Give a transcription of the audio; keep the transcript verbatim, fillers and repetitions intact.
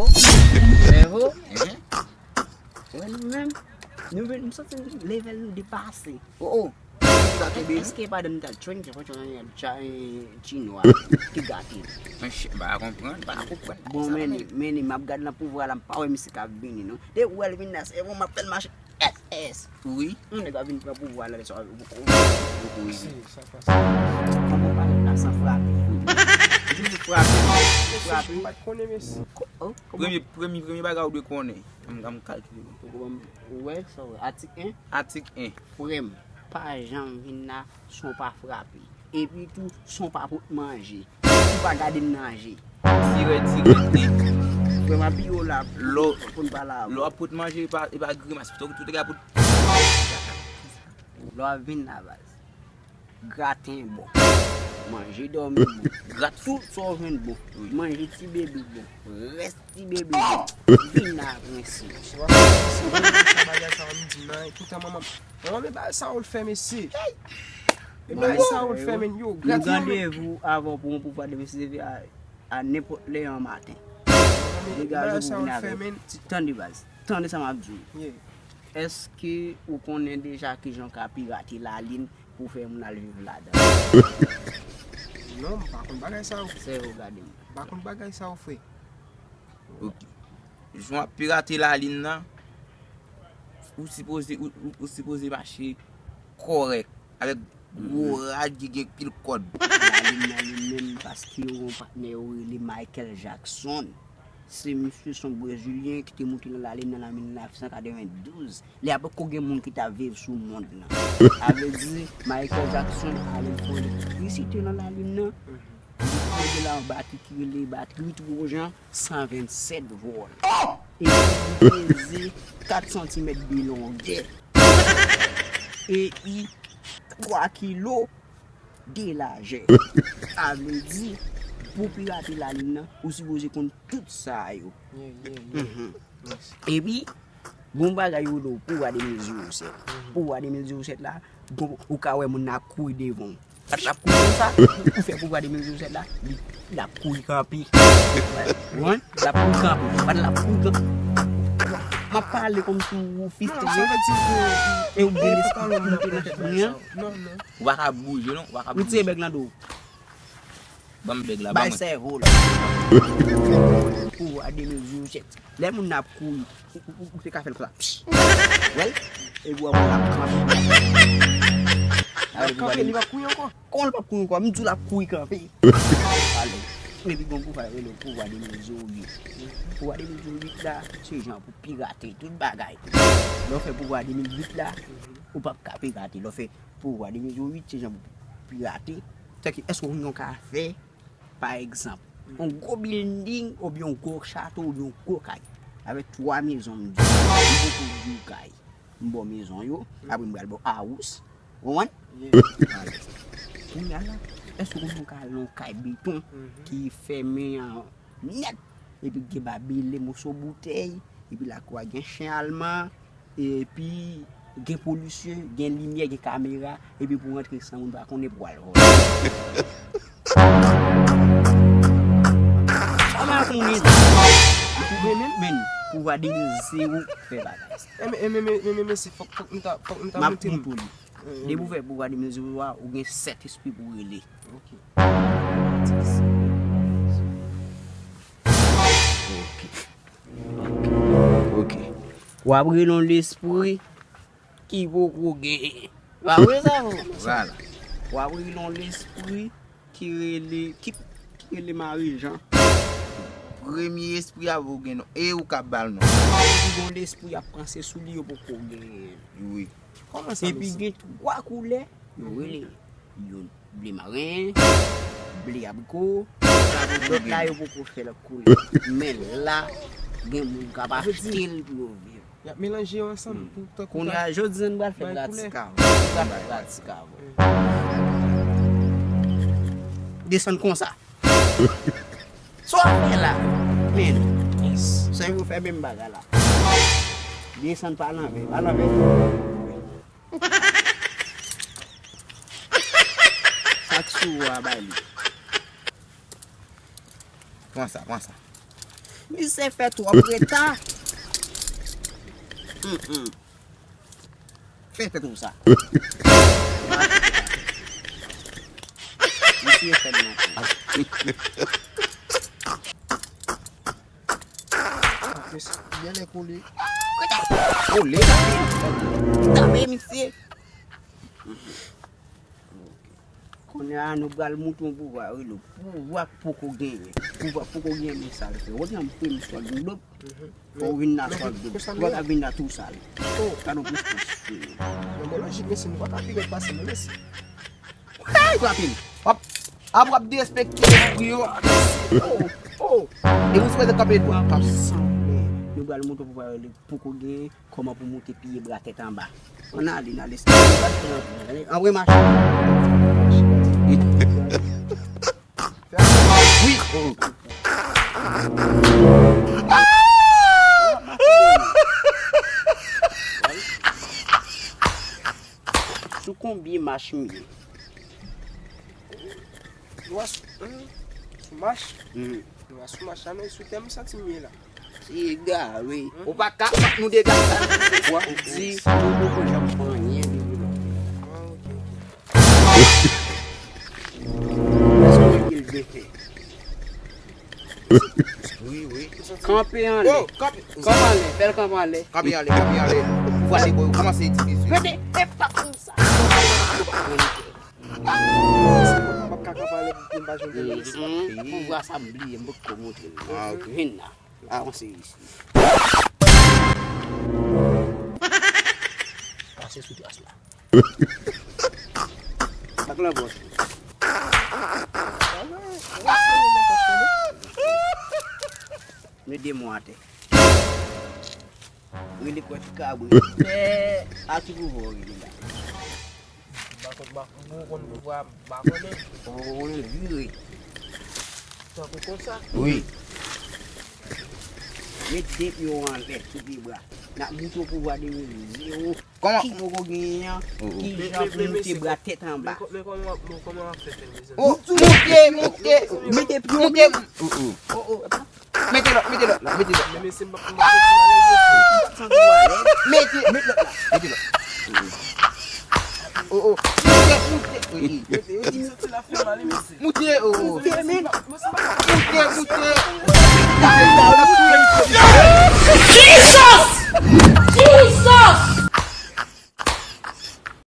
Level. Wè nou menm, nou vin, m santi level nou depase. Oh, oh. Èske pa dan nou t al train, chinwa ki gate? Mwen pa konprann, pa konprann. Bon, men, men, m ap gad nan pouvwa la, m pa wè misye k ap vini, non. Depi w wè l vin la, se bon, m ap fè l mache. S S. Wi. Yon nèg ap vin pran pouvwa la, lè sa, ou, ou, ou, ou, ou, sa pase. Kòman w pale la san frape? Jezi frape. Frape. M pa t konnen, mesye. Premye, premye, premye bagay ou dwe konnen. M, m kalkile. Ou wè sa, w wè. Atik en? Atik en. Frè m, pa janm vin la san w pa frape. Epi tou, san w pa pot manje. Epi tou, pa gade m nan je. Tirè, tirè, te. Frè m, apiye w la pou, pou n pale avè w. Lè w ap pot manje, e pa, e pa grimas. Tout, tout gade pou. Lè w ap vin la, baz. Graten bon. Manje dòmi bon. Grat tout sa w jwenn bon. Wi. Manje ti bebe bon. Rès ti bebe bon. Vin la, prensip. Bagay sa w ap di m nan, poutan manman. Manman, men bagay sa w fè, mesye. Men bagay sa w fè, men yo, grat. Nou randevou avè w pou yon pouvwa de mesye a, a nenpòt lè an maten. Degaje pou vin avè w. Tande, baz. Tande sa m ap di w. Èske ou konnen deja kijan w ka pirate lalin pou fè moun al viv ladan? Non, m pa konn bagay sa yo. Sèvo gade m. M pa konn bagay sa yo, frè. Ok. Jan w ap pirate lalin nan, ou sipoze, ou, ou, ou sipoze mache kòrèk, avèk gwo rad ki gen pil kòd. Lalin nan li menm, paske yo gen yon patnè yo rele Michael Jackson. Se misye, se yon Brezilyen ki te moute nan lalin nan nan mil nèf san katrevendouz. Lè a poko gen moun ki t ap viv sou mond lan. Sa vle di, Michael Jackson ale fè elektrisite nan lalin nan. Li pran de la yon batri ki rele batri Trojan san vennsèt vòl. Epi li peze kat santimèt de longè. E li twa kilo de lajè. Sa vle di, pou pirate lalin nan, ou sipoze konn tout sa yo. Epi, gon bagay yo rele pouvwa de mil zewo sèt. Pouvwa de mil zewo sèt la, gon, ou ka wè moun nan ap kouri devan w. Pat l ap kouri konsa, ou fè pouvwa de mil zewo sèt la, li, l ap kouri kanpe. Ou konprann? L ap kouri kanpe. Pat l ap kouri kanpe. M ap pale kòmsi ou fistre. E ou gen lespri ki monte nan tèt moun an. Ou pa ka bouje non, ou pa ka bouje. Retire bèg nan do w. Ban m bèg la, ban mwen. Bay sèvo l. Pouvwa de mil zewo sèt. Lè moun nan ap kouri, ou, ou, ou, ou te ka fè l konsa. Psh! Wè l? Epi w ap wè l ap kanpe. L ap kanpe, li p ap kouri ankò. Kòman l p ap kouri ankò? M di w l ap kouri kanpe. Ale. Epi gon pouvwa yo rele pouvwa de mil zewo uit. Pouvwa de mil zewo uit la, se jan pou pirate tout bagay. Lè w fè pouvwa de mil uit la, ou p ap ka pirate. Lè w fè pouvwa de mil zewo uit, se jan pou pirate. Sèke èske w konn yon kafe, pa egzanp, yon gwo bilding oubyen yon gwo chato oubyen yon gwo kay? Avèk twa mezon, m di, m poko di w kay. M ba w mezon yo, apre m pral ba w house. Ou konprann? Kounye a la, èske w konn yon kay, yon kay beton ki fèmen an nèt, epi gen babele, moso boutèy, epi lakou a gen chen alman, epi gen polisye, gen limyè, gen kamera, epi pou rantre san moun pa konnen pou al vòlè. Sa m ap konnen. Ou renmen men, pouvwa de mil zewo fè bagay sa. E men, e men, men, men, men, men, se fòk, fòk nou ta, fòk nou ta montre m. M ap montre w li. Depi w fè pouvwa de mil zewo a, ou gen sèt espri pou w rele. Ok. Ok. Ok. W ap rele yon lespri ki poko genyen. Pa vre sa, non? Vwala. W ap rele yon lespri ki rele, ki, ki rele Marijan. Premye espri a poko gen non. E ou k ap ba l non. Ki gon lespri ap panse sou li, yo poko genyen. Wi. Kòman sa, mesye? Epi gen twa koulè, yo rele. Youn ble maren, ble abriko, lòt la yo poko fè lòt koulè. Men la, gen moun k ap achte l pou yo viv. Y ap melanje yo ansanm pou tankou. Kounye a, jodi a, nou pral fè pratik avè w. Nou pral fè pratik avè w. Desann konsa. Sa w ap fè la? Men, sa yo fè menm bagay la. Desann pa lanvè, pa lanvè. Sa k sou ou a, bay li. Pran sa, pran sa. Misye fè twòp reta. Mm, mm. Fè tèt ou sa. Misye fè m nan. Mesye, byen lè kole. Kole, tanpri. Tanpri, misye. Kounye a, nou pral montre yon pouvwa, wi, nou. Pouvwa k poko genyen. Pouvwa k poko genyen, men sa l fè. Ou te antre m swa gndop, ou vin la swa gndop. Ou pa ka vin la tou sal. Gade yon plis plis. Non, men lojik, mesye, nou pa ka pi rèd pase nou, mesye. Hey, Trapin! Ap, ap w ap derespekte lespri yo. Oh, oh. E ou sipoze kanpe dwat. Ap sanble. Nou pral montre pouvwa yo li poko genyen, kòman pou monte piye bra tèt anba. Ann ale, n ale. Anvoye machin. Wi. Oh. Sou konbyen mach m ye? Nou a sou, hmm, sou mach? Hmm. Nou a sou mach la, men sou tè m santi m ye la. Se egare. Ou pa ka, nou dega. W ap di, nou poko janm fè anyen, li di non. Ah, ok, ok. Èske w wè ki l byen fè? Wi, wi. Kanpe anlè. Oh, kanpe. Kanpe anlè. Fè l kanpe anlè. Kanpe anlè, kanpe anlè. Vwale, bò, kòmanse itilize. Mete, e pa konsa. M ap ka kanpe anlè pou m pa jwenn tèlman. Pouvwa sa m bliye, m poko montre l. Ah, ok. Vin la. Avanse isi. Pase sou tras la. Ak lanbòs. Met de mwa atè. Rele kwèch kabri. Pè, a ki pouvwa w rele la? M pa konn, m pa, m poko konn pouvwa, m pa konnen. Ou poko konnen vire. Tankou konsa? Wi. Met de pye w anlè sou pye bra. N ap montre w pouvwa de zewo. Kòman? Ki poko genyen an? Oh, oh. Ki jan pou monte bra tèt anba? Men kò-, men kòman w ap, men kòman w ap fè fè l, mezanmi? Oh, monte, monte. Mete pye w. Monte. Oh, oh. Oh, oh. Mete lòt, mete lòt la, mete lòt la. Men mesye, m p ap, m p ap santi m alèz, mesye. Mete, mete lòt la, mete lòt. Oh, oh. Mete, mete. Wi, wi. Mete, mete. Mete, mete. Santi l ap fè mal, wi, mesye. Moute, oh, oh. Moute, men. Moute, moute. Moute, moute.